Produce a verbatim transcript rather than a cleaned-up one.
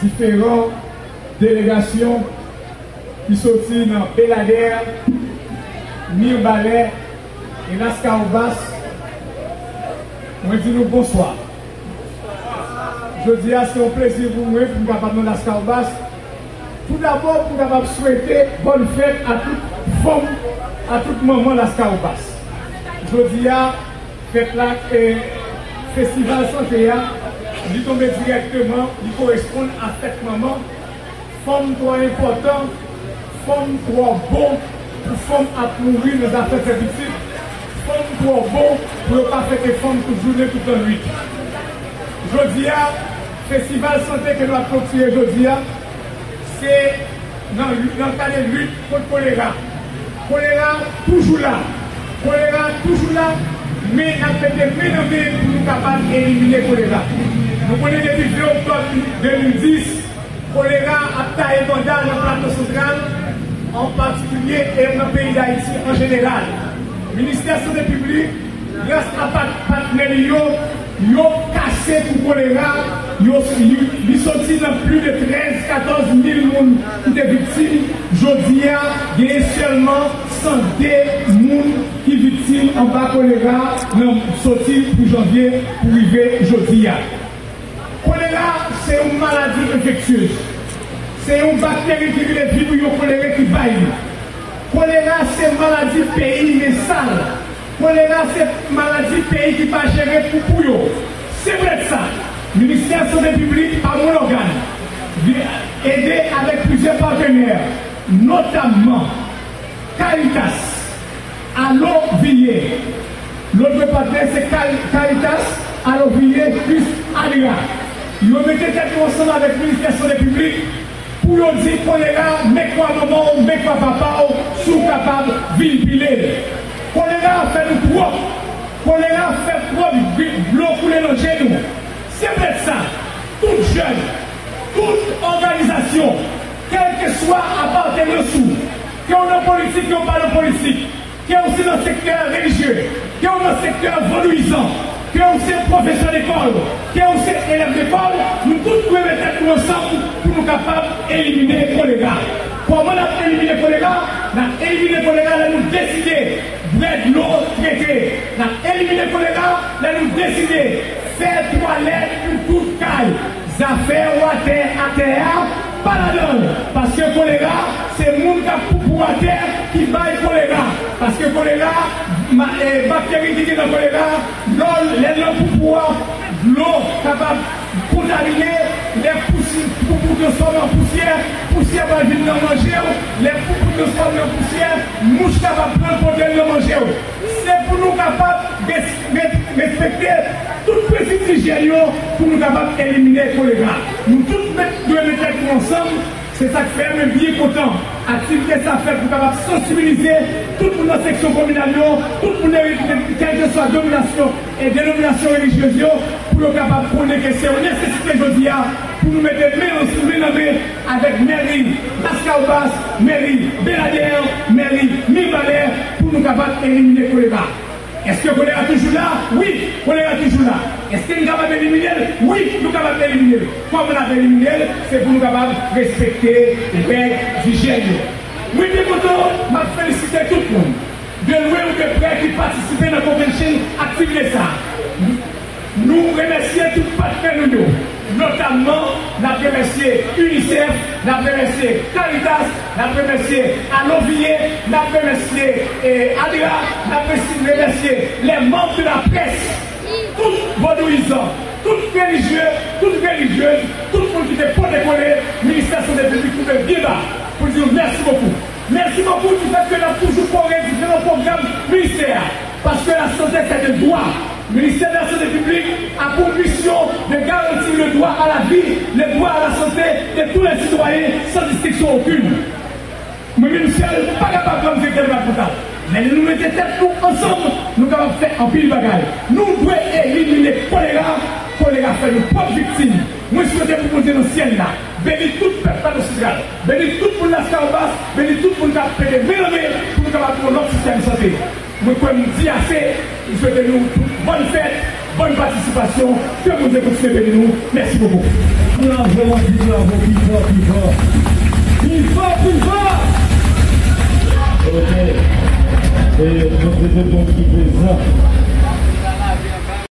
Diferan delegasyon ki soti nan Beladè, Mibalè e Laskawobas, mwen di nou bonswa. Jodi a, se yon plezi pou mwen pou m kapab nan Laskawobas. Toudabò, pou m kapab swete bòn fèt a tout fanm, a tout manman Laskawobas. Jodi a, fèt la, e, festival sante a, li tonbe dirèkteman, li koresponn a fèt manman. Fanm twò enpòtan, fanm twò bon pou fanm ap mouri nan zafè fè pitit, fanm twò bon pou yo pa fete fanm tout jounen, tout lannwit. Jodi a, festival sante ke nou ap klotire jodi a, se nan, nan kade lit kont kolera. Kolera toujou la. Kolera toujou la, men n ap mete men nan men pou nou kapab elimine kolera. Nou konnen depi ven oktòb de mil dis, kolera ap taye banda nan Plato Santral, an patikilye, e nan peyi Dayiti an jeneral. Ministè Sante Piblik, gras a pat-, patnè li yo, yo kase kou kolera, yo, li, li soti nan plis de trèz, katòz mil moun ki te viktim. Jodi a, genyen sèlman san de moun ki viktim anba kolera nan soti pou janvye pou rive jodi a. Kolera se yon maladi enfektyez. Se yon bakteri ki rele Vibrio cholerae ki bay li. Kolera se maladi peyi men sal. Kolera se maladi peyi ki pa jere poupou yo. Se poutèt sa, Ministè Sante Piblik, pa mon ògàn, vin ede avèk plizyè patnè, notamman Caritas, Alo Viye. Lòt patnè se Cari-, Caritas, Alo Viye, plis ADRA. Yo mete tèt yo ansanm avèk Ministè Sante Piblik pou yo di kolera, men kwa manman w, men kwa papa w, si w kapab, vin pile l. Kolera fè nou twòp. Kolera fè twòp dlo koule nan je nou. Se poutèt sa, tout jèn, tout òganizasyon, kèlkeswa apartenans ou, ke w nan politik, ke w pa nan politik, ke w se nan sektè relijye, ke w nan sektè vodouyizan, ke w se pwofesè lekòl, ke w se elèv lekòl, nou tout dwe met tèt nou ansanm pou nou kapab elimine kolera. Kòman n ap elimine kolera? N ap elimine kolera lè nou deside bwè dlo trete. N ap elimine kolera lè nou deside fè twalèt pou tout kay. Zafè w atè, atè a, pa ladan l. Paske kolera, se moun k ap poupou atè ki bay kolera. Paske kolera, ma-, e, bakteri ki gen nan kolera, lè l, lè l nan poupou a, dlo kapab kontamine, lè pousi-, poupou transfòme an pousyè, pousyè pral vin nan manje w, lè poupou transfòme an pousyè, mouch kapab pran l pote l nan manje w. Se pou nou kapab res-, re-, respekte tout prensip ijyèn yo pou nou kapab elimine kolera. Nou tout met, dwe met tèt nou ansanm. Se sa k fè mwen byen kontan aktivite sa fèt pou kapab sansibilize tout moun nan seksyon kominal yo, tout moun nan, kèlkeswa dominasyon e denominasyon relijyez yo, pou yo kapab konnen ke se yon nesesite jodi a pou nou mete men, men nan men avèk mèri Laskawobas, mèri Beladè, mèri Mibalè, pou nou kapab elimine kolera. Èske kolera toujou la? Wi, kolera toujou la. Èske nou kapab elimine l? Wi, nou kapab elimine l. Kòman n ap elimine l? Se pou nou kapab respekte règ dijyèn yo. Mwen byen kontan, m ap felisite tout moun, de lwen ou de prè, ki patisipe nan konvention aktivite sa a. Nou remèsye tout patnè nou yo, notamman, n ap remèsye UNICEF, n ap remèsye Caritas, n ap remèsye Alo Viye, n ap remèsye, eh, ADRA, n ap resi-, remèsye les membres de la presse, tout vodouyizan, tout relijye, tout relijyez, tout moun ki te pote kole, Ministè Sante Piblik kanpe byen ba pou di nou mèsi bokou. Mèsi bokou di fèt ke n ap toujou kore diferan pwogram ministè a. Paske la santé, c'est un droit. Ministère de la Santé publique a pour mission de garantir le droit à la vie, le droit à la santé de tous les citoyens, sans distinction aucune. Mwen menm sèl pa kapab kòm direktè depatmantal. Men lè nou mete tèt nou ansanm, nou kapab fè anpil bagay. Nou dwe elimine kolera. Kolera fè nou pwòp viktim. Mwen swete pou Bondye nan syèl la beni tout pèp Plato Santral, beni tout moun Laskawobas, beni tout moun k ap pede men nan men pou nou kapab gen yon lòt sistèm sante. Mwen kwè m di ase, m swete nou tout bòn fèt, Bòn patisipasyon, ke Bondye kontinye beni nou. Mèsi bokou. Bravo, bravo, pi fò, pi fò. Pi fò, pi fò. Ok. E nou swete tout ki prezan.